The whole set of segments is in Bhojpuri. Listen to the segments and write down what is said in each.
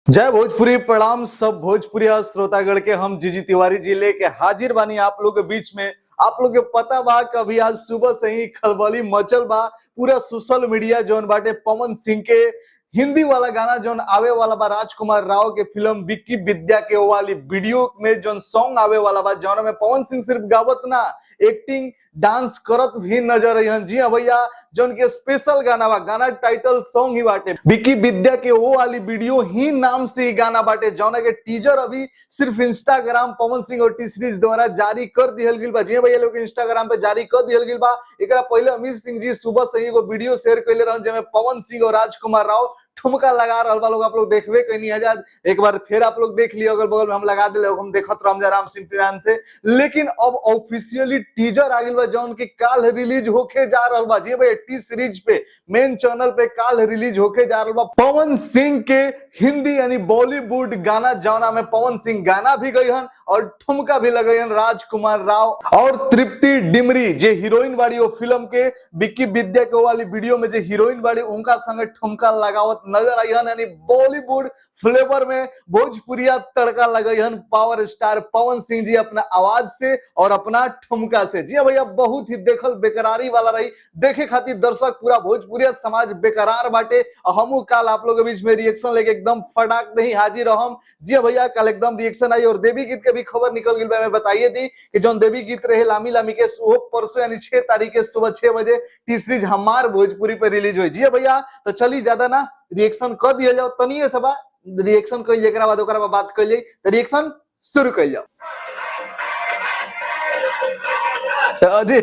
जय भोजपुरी, प्रणाम सब भोजपुरी श्रोतागण के। हम जीजी तिवारी जी लेके हाजिर बानी आप लोग के बीच में। आप लोग के पता बा, कभी आज सुबह से ही खलबली मचल बा। पूरा सोशल मीडिया जौन बाटे पवन सिंह के हिंदी वाला गाना जौन आवे वाला बा, राजकुमार राव के फिल्म विक्की विद्या के वाली वीडियो में जौन सॉन्ग आवे वाला बा, जौन में पवन सिंह सिर्फ गावत ना, एक्टिंग डांस करत भी नजर अइहन। जी हाँ भैया, जौन के स्पेशल गाना बा, गाना टाइटल सॉन्ग ही बाटे विक्की विद्या के वो वाली वीडियो ही नाम से ही गाना बाटे, जौन के टीजर अभी सिर्फ इंस्टाग्राम पवन सिंह और टी सीरीज द्वारा जारी कर दिहल गेल बा। जी हाँ भैया लोग, इंस्टाग्राम पे जारी कर दिहल गेल बा। एकरा पहले अमित सिंह जी सुबह से ही एगो वीडियो शेयर कैले रहन, जेमे पवन सिंह और राजकुमार राव ठुमका लगा रहल बा लोग। आप लोग देखबे कहीं आजाद, एक बार फिर आप लोग देख लियो, अगल बगल में हम लगा दिले, हम देखत रहम आराम से इंतजाम से। लेकिन अब ऑफिशियली टीजर आ गेल बा, जौन की काल रिलीज होके जा रहल बा। जी भाई, टी सीरीज पे मेन चैनल पे काल रिलीज होके जा रहल बा पवन सिंह के हिंदी यानी बॉलीवुड गाना, जौना में पवन सिंह गाना भी गईहन और ठुमका भी लगईहन राजकुमार राव और तृप्ति डिमरी जे हीरोइन बाड़ी वो फिल्म के विक्की विद्या के वाली वीडियो में जे हीरोइन बाड़ी उनका संगे ठुमका लगावत नजर आईहन। यानी बॉलीवुड फ्लेवर में भोजपुरिया तड़का लगईहन पावर स्टार पवन सिंह जी अपना आवाज से और अपना ठुमका से। जी हाँ भैया, बहुत ही देखल बेकरारी वाला रही, देखे खातिर दर्शक पूरा भोजपुरिया समाज बेकरार बाटे। हमू काल आप लोग के बीच में रिएक्शन लेके एकदम फटाक नहीं हाजिर रहम। जी हाँ भैया, कल एकदम रिएक्शन आई और देवी गीत के भी खबर निकल गई। मैं बताइए दी कि जौन देवी गीत रहे लामी लामी के, वो परसों यानी 6 तारीख के सुबह 6 बजे टी सीरीज हमार भोजपुरी पे रिलीज हुई। जी हाँ भैया, तो चली ज्यादा ना रिएक्शन कर दिया जाओ, तनिए सबा रिएक्शन कर एकरा बाद ओकरा बाद बात कर जाई, तो रिएक्शन शुरू कर जाओ। अरे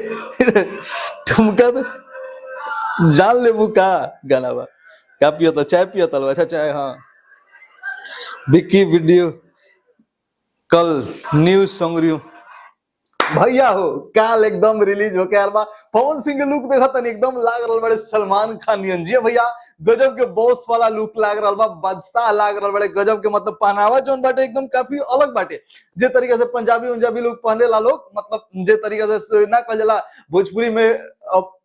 ठुमका तो जान लेबू का गाना बा, का पियता, चाय पियता लो। अच्छा चाय, हाँ विक्की वीडियो कल न्यूज सॉन्ग रियो भैया हो काल एकदम रिलीज होके आयल बा। पवन सिंह के लुक देखा तनी एकदम लाग रहल बड़े सलमान खान नियन। जी भैया, गजब के बॉस वाला लुक लाग रहल बा, बादशाह लाग रहल बड़े गजब के, मतलब पहनावा जोन बाटे एकदम काफी अलग बाटे। जे तरीका से पंजाबी उंजाबी लोग पहने ला लोग, मतलब जे तरीका से ना कहल जाला भोजपुरी में,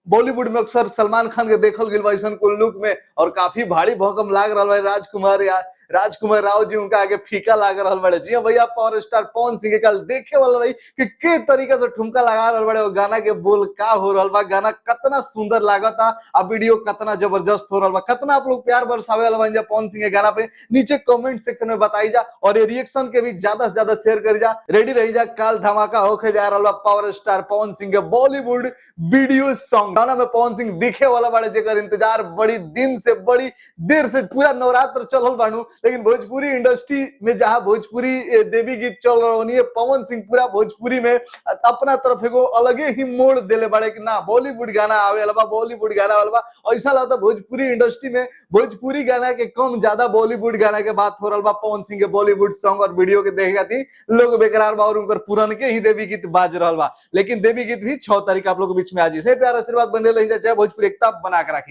बॉलीवुड में अक्सर सलमान खान के देखल गेल बा ऐसन कुल लुक में, और काफी भारी भकम लाग रहल बा राजकुमार यार, राजकुमार राव जी उनका आगे फीका लाग रहल बड़े। जी हाँ भैया, पावर स्टार पवन सिंह के कल देखे वाला रही कि के तरीका से ठुमका लगा रहल बड़े, और गाना के बोल का हो रहल बा, गाना कितना सुंदर लागता आ वीडियो कितना जबरदस्त हो रहल बा। कितना आप लोग प्यार बरसावे वाला बन जा पवन सिंह के गाना पे, नीचे कमेंट सेक्शन में बताई जा और ये रिएक्शन के भी ज्यादा से ज्यादा शेयर करी जा। रेडी रही जा, काल धमाका होके जा रहल बा पावर स्टार पवन सिंह के बॉलीवुड वीडियो सॉन्ग गाना में पवन सिंह दिखे वाला बाड़े, जेकर इंतजार बड़ी दिन से बड़ी देर से पूरा नवरात्र चलल बानू। लेकिन भोजपुरी इंडस्ट्री में जहां भोजपुरी देवी गीत चल रहा है, पवन सिंह पूरा भोजपुरी में अपना तरफ एगो अलगे ही मोड़ देले बाड़े कि ना बॉलीवुड गाना आवे वाला बा, बॉलीवुड गाना आवे वाला बा। ऐसा लगता भोजपुरी इंडस्ट्री में भोजपुरी गाना के कम ज्यादा बॉलीवुड गाना के बात हो रहा बा। पवन सिंह के बॉलीवुड सॉन्ग और वीडियो के देखे खातिर लोग बेकरार बा और उनकर पुरन के ही देवी गीत बाज रहा बा। लेकिन देवी गीत भी 6 तारीख आप लोग के बीच में आज प्यार आशीर्वाद बने रही। जय भोजपुरी, एकता बना के रखी।